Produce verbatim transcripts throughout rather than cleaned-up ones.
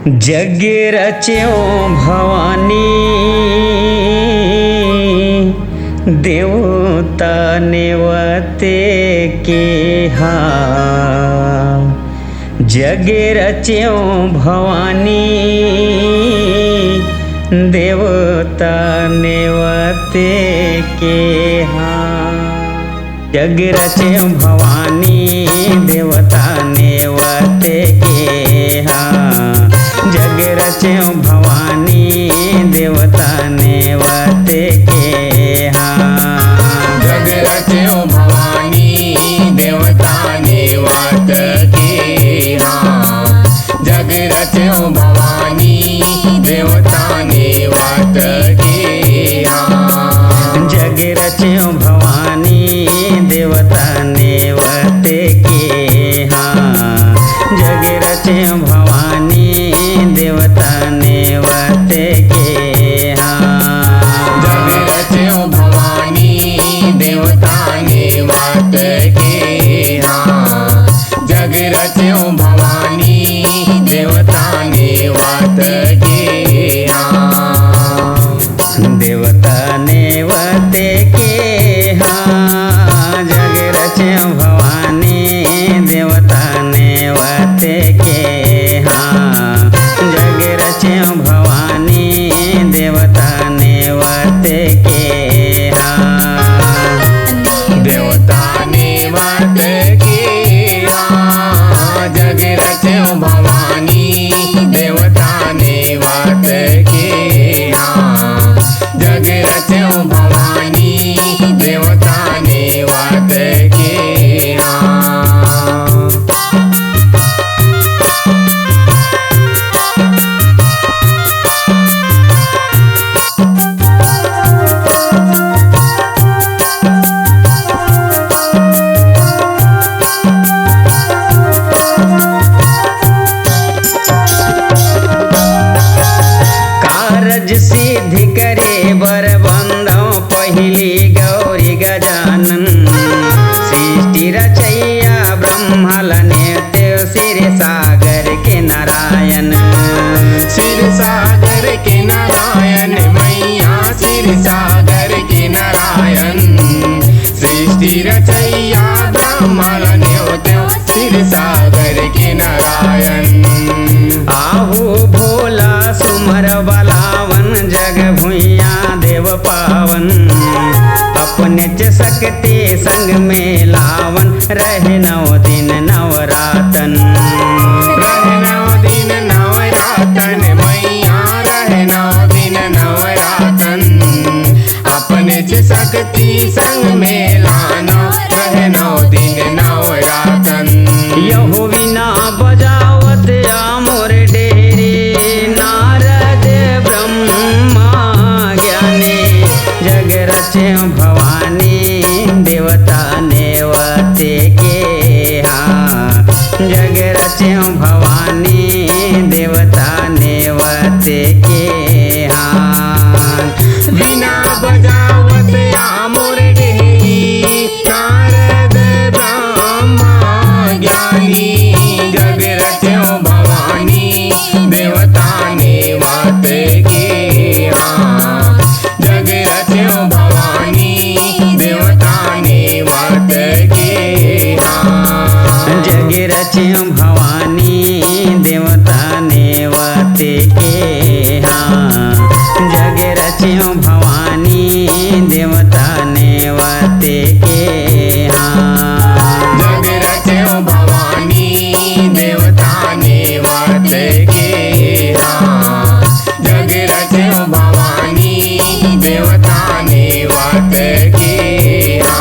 जग रच्यो भवानी, देवता नेवते के हा। जग रच्यो भवानी, देवता नेवते के हा। जग रच्यो भवानी, देवता नेवते के हा। जग रच्यो भवानी, देवता नेवते के हा। जग रच्यो भवानी, देवता नेवते के हा। जग रच्यो भवानी, देवता नेवते के हा। जग रच्यो भवानी, देवता नेवते के हा। जग रच्यो भवानी, देवता नेवते के हा। जग रच्यो भवानी, देवता नेवते के हा। जग रच्यो भवानी, देवता नेवते के हा। देवता नेवते के हा। जग रच्यो भवानी, देवता नेवते के हा। जग रच्यो भवानी, देवता नेवते के हा। देवता नेवते के हा। जग रच्यो भवानी, देवता नेवते के हा। जग रच्यो भवानी, देवता नेवते के हा। कारज सिद्धि करे बर बंदव पहिली गौरी गजानन। सृष्टि रचैया ब्रह्मा ल नेवतेव क्षीर सागर के नारायण। क्षीर सागर के नारायण मैया, क्षीर सागर के नारायण। सृष्टि रचैया ब्रह्मा ल नेवतेव क्षीर सागर के नारायण। आहू भोला सुमर बलावन, जग भुइयां देव पावन। अपनेच शक्ति संग में लावन, रहे नौ दिन नवरातन। रहे नौ दिन नवरातन मैया, रहे नौ दिन नवरातन। अपनेच शक्ति संग में लाना, रहे नौ दिन नवरातन। यहू वीणा बजावत या मोर डेहरी, नारद ब्रह्मा ज्ञानी। जग रच्यो भवानी, देवता नेवते के हा। जग रच्यो भवानी, देवता नेवते के हा। वीणा बजावत या मोर डेहरी, नारद ब्रह्मा ज्ञानी। जग रच्यो भवानी, देवता नेवते के हा। जग रच्यो भवानी, देवता नेवते के हा। जग रच्यो भवानी, देवता नेवते के हा। जग रच्यो भवानी, देवता नेवते के हा। जग रच्यो भवानी, देवता नेवते के हा। जग रच्यो भवानी, देवता नेवते के हा।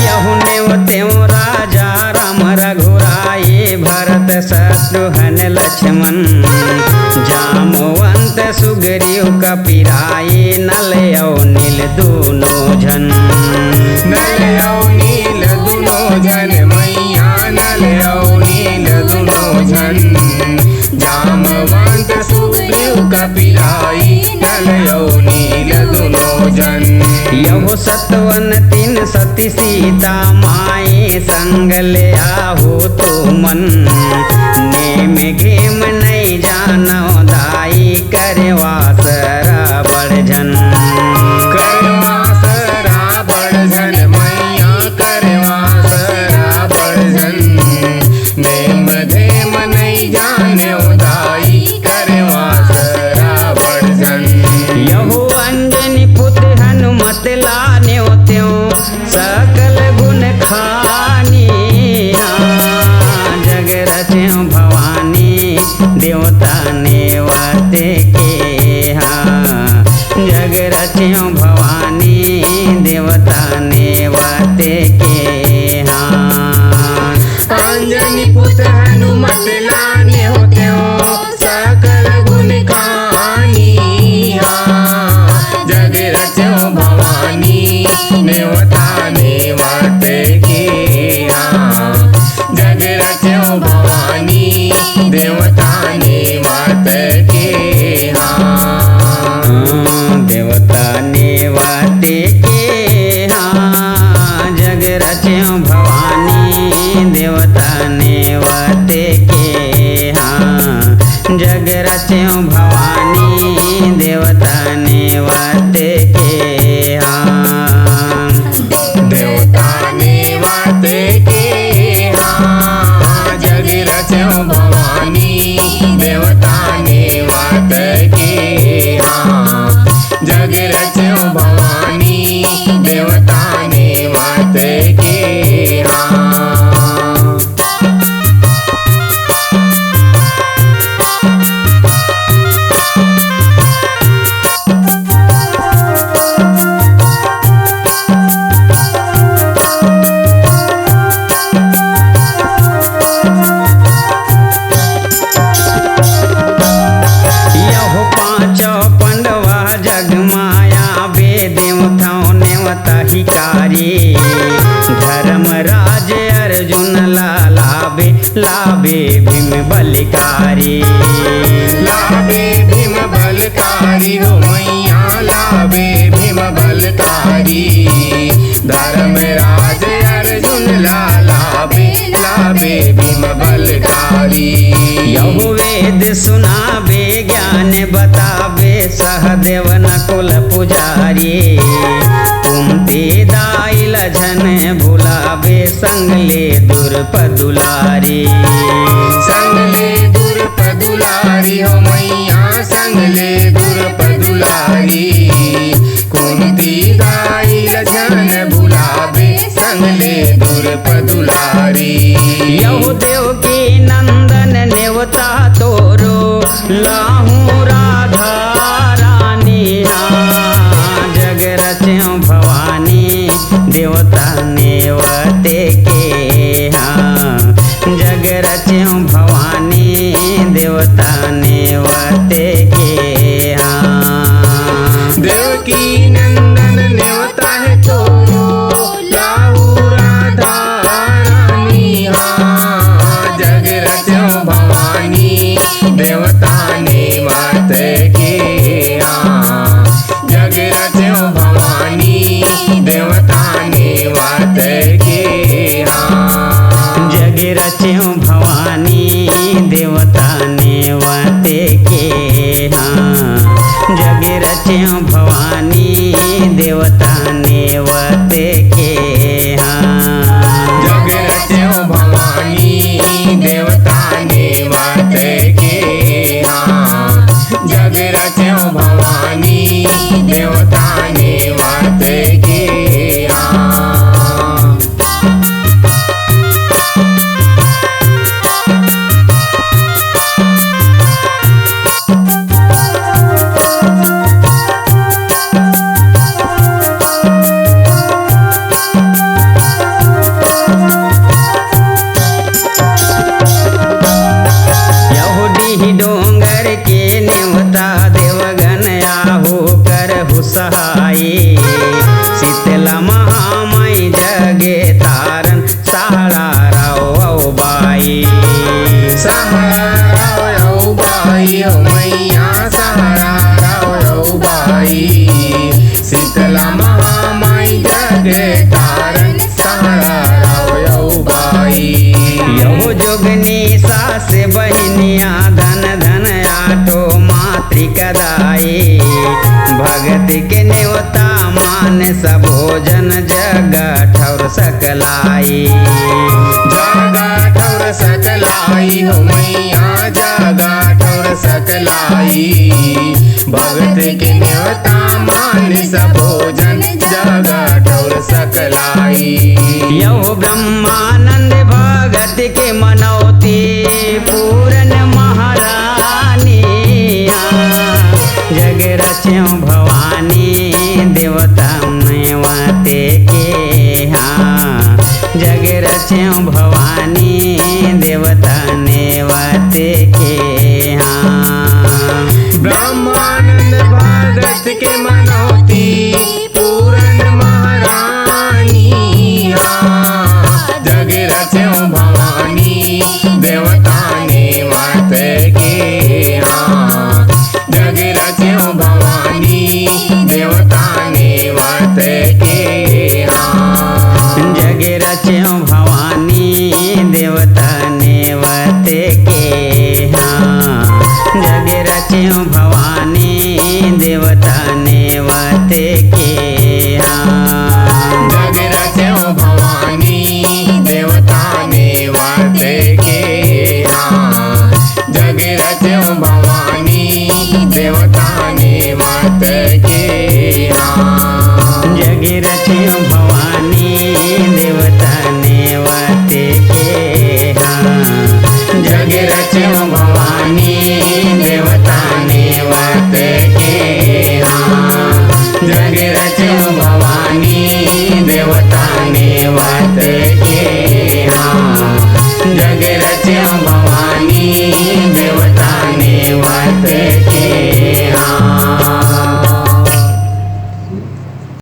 यहू नेवतेव राजा राम रघुराई, भरत शत्रुघ्न लक्ष्मण, जामवंत सुग्रीव कपिराई, नल अउ नील दूनो झन। नल अउ नील दूनो झन मैया नल अउ नील दुनो झन, जामवंत सुग्रीव कपिलाई, नल अउ नील दुनो झन। यहो सतवन तीन सती सीता माए, संग ले आहो तुमन, नेम घेम नइ जानव दाई, करवास राबड़ झन। करवास राबड़ झन मैया, करवास राबड़ झन, नेम धेम नइ जानेव दाई, करवास राबड़ झन। यहो अंजनी पुत हनुमत ला नेवतेव, सकल गुण खानी हा, जग रचेव भवानी देवता नेवते के हा, जग रचेव भवानी देवता नेवते के हा। अंजनी पुत हनुमत ला नेवतेव, सकल गुण खानी हा, जग रचेव भवानी नेवता नेवते के हा, जग रचेव भवानी देवता नेवते के हा। देवता नेवते के हा, जग रचेव भवानी देवता नेवते के हा, जग रचेव भवानी देवता नेवते के हा। देवता नेवते के हा, जग रचेव भवानी देवता नेवते के हा, जग रचेव भवानी देवता नेवते के हा। यहो पांच पंडवा जग माया बे देवथव नेवता हिकारी। धर्मराज अर्जुन ला लाबे, लाबे भीम बलकारी। लाबे भीम बलकारी हो मैया, लाबे भीम बलकारी। धर्मराज अर्जुन ला लाबे, लाबे भीम बलकारी। यहु वेद सुनाबे, ज्ञान बताबे, सहदेव नकुल पुजारी। कुंती दाई ल झन भुलाबे, संग ले दुर्प दुलारी। संग ले दुर्प दुलारी हो मैया, संग ले दुर्प दुलारी। कुंती दाई ल झन भुलाबे, संग ले दुर्प दुलारी। यहु देवकी नंदन नेवता तोरो, लाहू राधा रानी हा। जग रच्यो भवानी देवता नेवते के हा। जग रच्यो भवानी देवता नेवते के हा। देवकी नंदन नेवता हे तोरो, लाहू राधा रानी हा। जग रच्यो भवानी देवता नेवते सबो जन जग ठौर सकलाई। जग ठौर सकलाई हो मैया, जग ठौर सकलाई। भगत के नेवता मान सबो जन जग ठौर सकलाई। यहो ब्रह्मानंद भगत के मनौती पूरन महारानी। जग रच्यो भवानी देवता नेवते के हाँ। जग रच्यो भवानी देवता नेवते के हाँ। ब्रह्मानंद भगत के मनौती पूरन महारानी हाँ। जग रच्यो भवानी देवता नेवते के हाँ। जग रच्यो भवानी देवता नेवते के हाँ। जग रच्यो भवानी देवता नेवते के हाँ। जग रच्यो भवानी देवता नेवते के हाँ। जग रच्यो भवानी देवता नेवते के हाँ। जग रच्यो भवानी देवता नेवते के हाँ। जग रच्यो भवानी देवता नेवते के हाँ। जग रच्यो भवानी देवता नेवते के हाँ। जग रच्यो भवानी देवता नेवते के हाँ। जग रच्यो भवानी देवता नेवते के